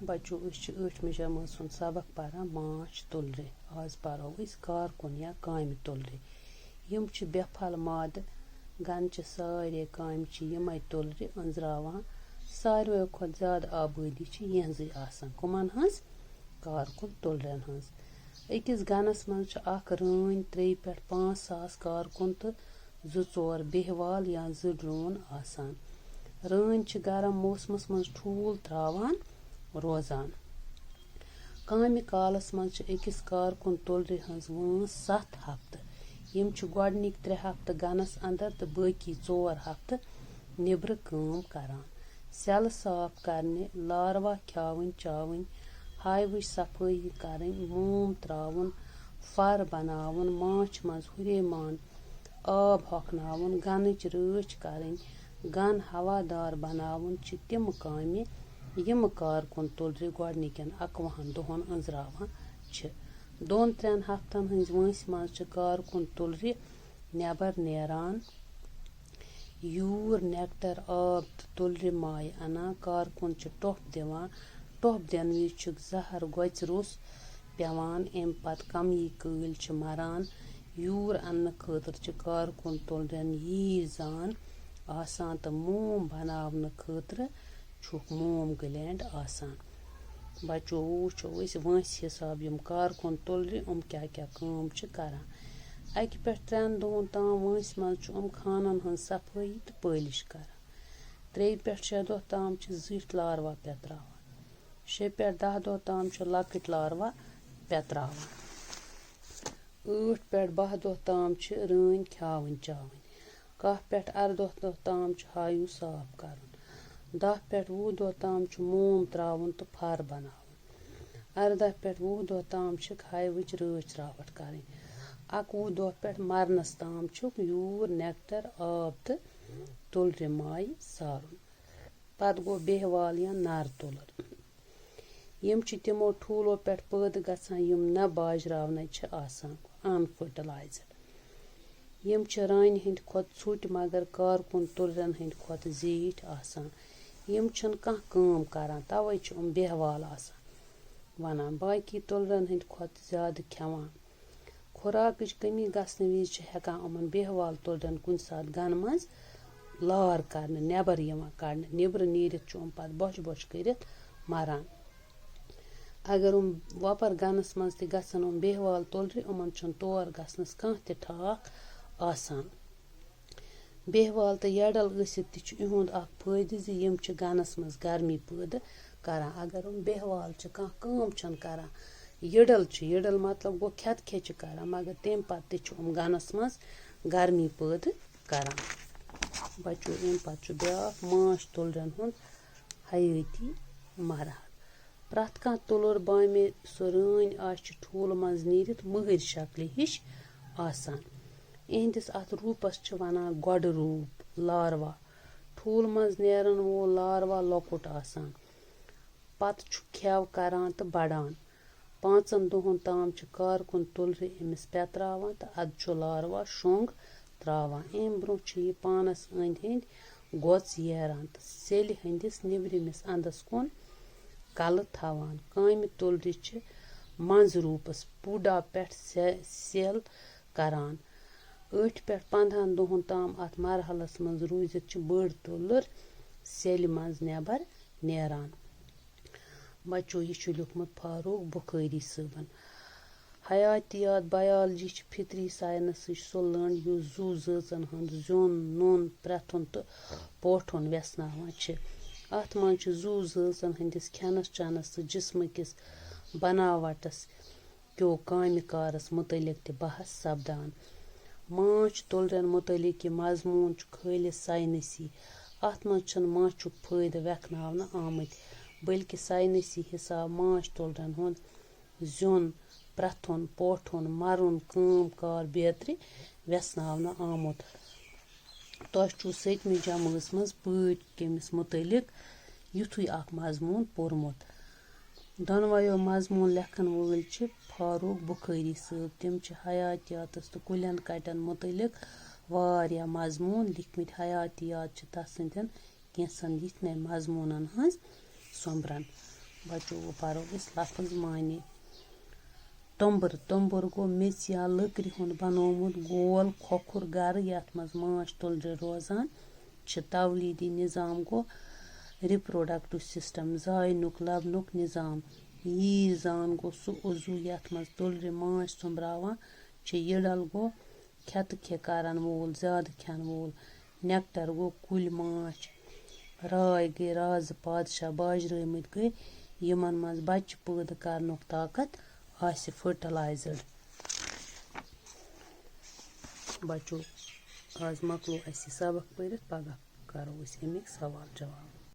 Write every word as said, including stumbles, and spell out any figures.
بچو، أسۍ چھِ ٲٹھمہِ جمٲژ ہُنٛد سبق پران، ماچھ تُلرِ۔ آز پرو أسۍ کارکُن یا کامہِ تُلرِ۔ یِم چھِ بے پھل مادٕ، گنہٕ چہِ سارے کامہِ چھِ یِمے تُلرِ أنٛزراوان۔ ساروٕے کھۄتہٕ زیادٕ آبٲدی چھِ یِہٕنٛزٕے آسان۔ کٕمن ہٕنٛز؟ کارکُن تُلرٮ۪ن ہٕنٛز۔ أکِس گنَس منٛز چھِ اکھ رٲنۍ ترٛیٚیہِ پٮ۪ٹھ پانٛژھ ساس کارکُن تہٕ زٕ ژور بیہوال یا زٕ ڈرون آسان۔ رٲنۍ چھِ گرم موسمس منٛز ٹھوٗل تراوان روزان۔ کامہِ کالس منٛز چھِ أکِس کارکُن تُلرِ ہٕنٛز وٲنٛس ستھ ہفتہٕ۔ یِم چھِ گۄڈٕنِکۍ ترٛےٚ ہفتہٕ گنَس اندر تہٕ بٲقی ژور ہفتہٕ نیبرٕ کٲم کران۔ سیلہٕ صاف کرنہِ، لاروا کھیاوٕنۍ چاوٕنۍ، ہایوٕچ صفٲیی کرٕنۍ، موم تراوُن، فر بناوُن، ماچھ منٛز ہُریمان، آب ہۄکھناوُن، گنٕچ رٲچھ کرٕنۍ، گن ہوادار بناوُن چھِ تِم کامہِ یِم کارکُن تُلرِ گۄڈٕنِکٮ۪ن اَکوُہَن دۄہَن أنٛزراوان چھِ۔ دۄن ترٛٮ۪ن ہفتن ہٕنٛزِ وٲنٛسہِ منٛز چھِ کارکُن تُلرِ نٮ۪بر نیران، یوٗر، نیکٹر، آب تہٕ تُلرِ مایہِ اَنان۔ کارکُن چھِ ٹۄپھ دِوان۔ ٹۄپھ دِنہٕ وِزِ چھُکھ زہر گۄژِ روٚس پٮ۪وان، اَمہِ پتہٕ کمٕے کٲلۍ چھِ مران۔ یوٗر اَننہٕ خٲطرٕ چھِ کارکُن تُلرٮ۪ن ییٖژ زان آسان تہٕ موم بناونہٕ خٲطرٕ چھُکھ موم گلینڈ آسان۔ بچو، وٕچھو أسۍ وٲنٛسہِ حساب یِم کارکُن تُلرِ، یِم کیٛاہ کیٛاہ کٲم چھِ کران۔ اَکہِ پٮ۪ٹھ ترٛٮ۪ن دۄہَن تام وٲنٛسہِ منٛز چھُ یِم خانَن ہٕنٛز صفٲیی تہٕ پٲلِش کران۔ ترٛیٚیہِ پٮ۪ٹھ شےٚ دۄہ تام چھِ زِٹھۍ لاروا پٮ۪تراوان۔ شےٚ پٮ۪ٹھ دَہ دۄہ تام چھِ لۄکٕٹۍ لاروا پٮ۪تراوان۔ ٲٹھ پٮ۪ٹھ باہ دۄہ تام چھِ رٲنۍ کھیاوٕنۍ چاوٕنۍ۔ کاہ پٮ۪ٹھ اَرداہ دۄہ تام چھُ ہایوٗ صاف کرُن۔ دَہ پٮ۪ٹھ وُہ دۄہ تام چھُ موم تراوُن تہٕ فر بناوُن۔ اَرداہ پٮ۪ٹھ وُہ دۄہ تام چھِکھ ہایوٕچ رٲچھ راوَٹھ کرٕنۍ۔ اَکوُہ دۄہ پٮ۪ٹھ مرنَس تام چھُکھ یوٗر، نیکٹر، آب تہٕ تُلرِ مایہِ سارُن۔ پتہٕ گوٚو بیہوال یا نر تُلر۔ یِم چھِ تِمو ٹھوٗلو پٮ۪ٹھ پٲدٕ گژھان، یِم نہ باجراونٕچ چھِ آسان، unfertilized۔ یِم چھِ رانہِ ہٕنٛدِ کھۄتہٕ ژھوٚٹۍ، مگر کارکُن تُلرٮ۪ن ہٕنٛدِ کھۄتہٕ زیٖٹھۍ آسان۔ یِم چھِنہٕ کانٛہہ کٲم کران، توے چھِ یِم بیہوال آسان ونان، باقی تُلرٮ۪ن ہٕنٛدِ کھۄتہٕ زیادٕ کھٮ۪وان۔ خوراکٕچ کمی گژھنہٕ وِزِ چھِ ہٮ۪کان یِمَن بیہوال تُلرٮ۪ن کُنہِ ساتہٕ گَنہٕ منٛز لار کَرنہٕ، نٮ۪بَر یِوان کَڑنہٕ۔ نیٚبرٕ نیٖرِتھ چھُ یِم پَتہٕ بۄچھِ بۄچھِ کٔرِتھ مَران۔ اگر یِم وۄپَر گَنَس منٛز تہِ گژھن، یِم بیہوال تُلرِ، یِمَن چھُنہٕ تور گژھنَس کانٛہہ تہِ ٹھاکھ آسان۔ بیہوال تہٕ یڈل ٲسِتھ تہِ چھُ یِہُنٛد اکھ فٲیدٕ زِ یِم چھِ گنَس منٛز گرمی پٲدٕ کران۔ اگر یِم بیہوال چھِ، کانٛہہ کٲم چھَنہٕ کران، یڈل چھِ، یڈل مطلب گوٚو کھٮ۪تہٕ کھٮ۪تہٕ چھِ کران، مگر تَمہِ پتہٕ تہِ چھِ یِم گنَس منٛز گرمی پٲدٕ کران۔ بچو، اَمہِ پتہٕ چھُ بیٛاکھ ماچھ تُلرٮ۪ن ہُنٛد حیٲتی مرحلہٕ۔ پرٛٮ۪تھ کانٛہہ تُلُر بامے سۄ رٲنۍ آسہِ، چھِ ٹھوٗلہٕ منٛز نیٖرِتھ مٔہٕرۍ شکلہِ ہِش آسان۔ یِہنٛدِس اَتھ روٗپَس چھِ وَنان گۄڈٕ روٗپ، لاروا۔ ٹھوٗلہٕ منٛز نیرَن وول لاروا لۄکُٹ آسان۔ پَتہٕ چھُ کھٮ۪و کران تہٕ بَڑان۔ پانٛژَن دۄہَن تام چھِ کارکُن تُلرِ أمِس پٮ۪تراوان تہٕ اَدٕ چھُ لاروا شۄنٛگ تراوان۔ اَمہِ برٛونٛہہ چھِ یہِ پانَس أنٛدۍ أنٛدۍ گۄژھ ییران تہٕ سیٚلہِ ہٕنٛدِس نیٚبرِمِس اَنٛدَس کُن کَلہٕ تھاوان۔ کامہِ تُلرِ چھِ منٛز روٗپَس، پوٗڈا پٮ۪ٹھ سے-، سیل کران۔ ٲٹھِ پٮ۪ٹھ پنٛدہَن دۄہَن تام اَتھ مرحلَس منٛز روٗزِتھ چھِ بٔڑ تُلٕر سیٚلہِ منٛز نٮ۪بر نیران۔ بچو، یہِ چھُ لیوٗکھمُت فاروق بخٲری صٲبَن۔ حیاتیات، biology، چھِ فطری ساینسٕچ سۄ لٔنڈ یُس زُو زٲژَن ہُنٛد زیُن، نوٗن، پرٛتھُن تہٕ پوٹھُن ویژھناوان چھِ۔ اَتھ منٛز چھِ زُو زٲژَن ہٕنٛدِس کھٮ۪نَس چٮ۪نَس تہٕ جسمہٕ کِس بناوٹَس کیو کامہِ کارَس مُتعلِق تہِ بحث سپدان۔ ماچھ تُلرٮ۪ن مُتعلِق یہِ مضموٗن چھُ خٲلص ساینسی۔ اَتھ منٛز چھِنہٕ ماچھُک فٲیدٕ ویژھناونہٕ آمٕتۍ، بلکہِ ساینسی حساب ماچھ تُلرٮ۪ن ہُنٛد زیُن، پرٛتھُن، پوٹھُن، مَرُن، کٲم کار بیترِ ویژھناونہٕ آمُت۔ تۄہہِ چھُو سٔتمہِ جمٲژ منٛز پٲٹھۍ کٔمِس مُتعلِق یُتھُے اکھ مضموٗن پوٚرمُت۔ دۄنوَیو مضموٗن لیکھن وٲلۍ چھِ فاروق بخٲری صٲب۔ تِم چھِ حیاتیاتَس تہٕ کُلٮ۪ن کَٹٮ۪ن مُتعلِق واریاہ مضموٗن لیکھمٕتۍ۔ حیاتیات چھِ تَس سٕنٛدٮ۪ن کینٛژَن یِتھنٕے مضموٗنَن ہٕنٛز سۄمبرَن۔ بچو، وۄنۍ پرو أسۍ لفظ معنی۔ توٚمبُر۔ توٚمبُر گوٚو میٚژِ یا لٔکرِ ہُنٛد بنوومُت گول کھۄکھُر گرٕ، یتھ منٛز ماچھ تُلرِ روزان چھِ۔ تولیٖدی نظام گوٚو reproductive system، زاینُک لبنُک نظام۔ ییٖر زان گوٚو سُہ عضو یتھ منٛز تُلرِ ماچھ سوٚمبراوان چھِ۔ یٔڈل گوٚو کھٮ۪تہٕ کھے کرن وول، زیادٕ کھٮ۪ن وول۔ نیکٹر گوٚو کُلۍ ماچھ۔ راے گٔے رازٕ پادشاہ باجرٲومٕتۍ گٔے، یِمن منٛز بچہِ پٲدٕ کرنُک طاقت آسہِ، fertilized۔ بچو، آز مۄکلو اَسہِ یہِ سبق پٔرِتھ، پگاہ کرو أسۍ اَمِکۍ سوال جواب۔